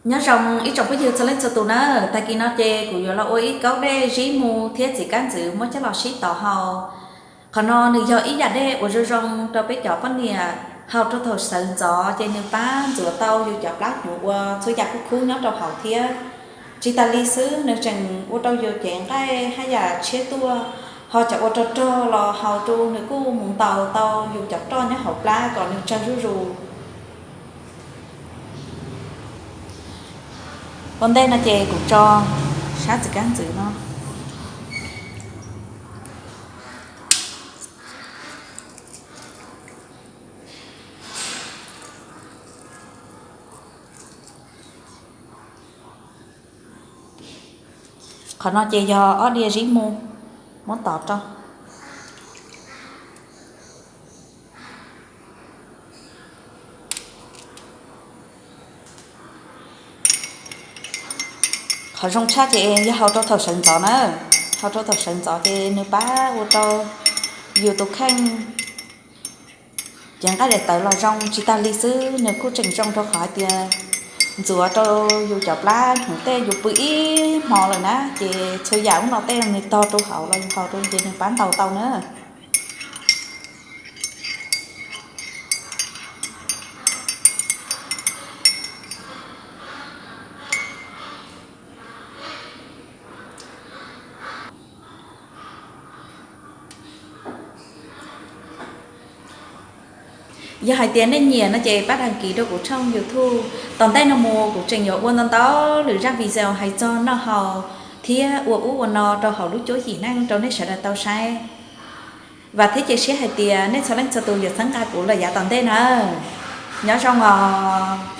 Nyob zoo ib tsoom phooj ywg txhua leej txhua tus na, tag kis no ces kuv yuav los ua ib kaub dej zib mu thiab txiv kab ntxwv muab coj los sib tov hau. Qhov no nws yog ib yam dej uas zoo zoo rau peb cov poj niam haus rau thaum sawv ntxov ces nws pab ntxuav tau yus cov plab hnyuv ua txhua yam khub khub nyob rau hauv thiab. Tsis tas li xwb nws tseem ua rau yus cev nqaij haj yam tshiab tuaj, ho cov ua rog rog los haus rau nws kuj mus ntaus tau yus cov roj nyob hauv plab kom nws tsawg zuj zus. Ua ntej no ces kuv tso sab txiv kab ntxwv no. Qhov no ces yog ob diav zib mu, muab tov rau. Qhov zoo tshaj ces yog haus rau thaum sawv ntxov na, haus rau thaum sawv ntxov ces nws pab ua rau yus tus kheej cev nqaij daim tawv los zoo. Tsis tas li xwb nws kuj tseem zoo rau qhov hais tias ntxuav rau yus cov plab hnyuv tej yus pw ib hmo lawm na ces txhua yam ub no tej nws tog rau hauv los yus haus rau ces nws pab ntaus tau na. Yog hais tias nej nyiam no ces pab đăng ký rau kuv tshooj YouTube. Tom ntej no mus kuv tseem yuav ua ntau ntau lwm zaj video hais txog noj haus thiab ua ub ua no rau hauv lub cuab yim neej rau nej sawv daws tau saib. Vam thiab cia siab hais tias nej txhua leej txhua tus yuav txhawb nqa kuv lawm yav tom ntej na. Nyob zoo os.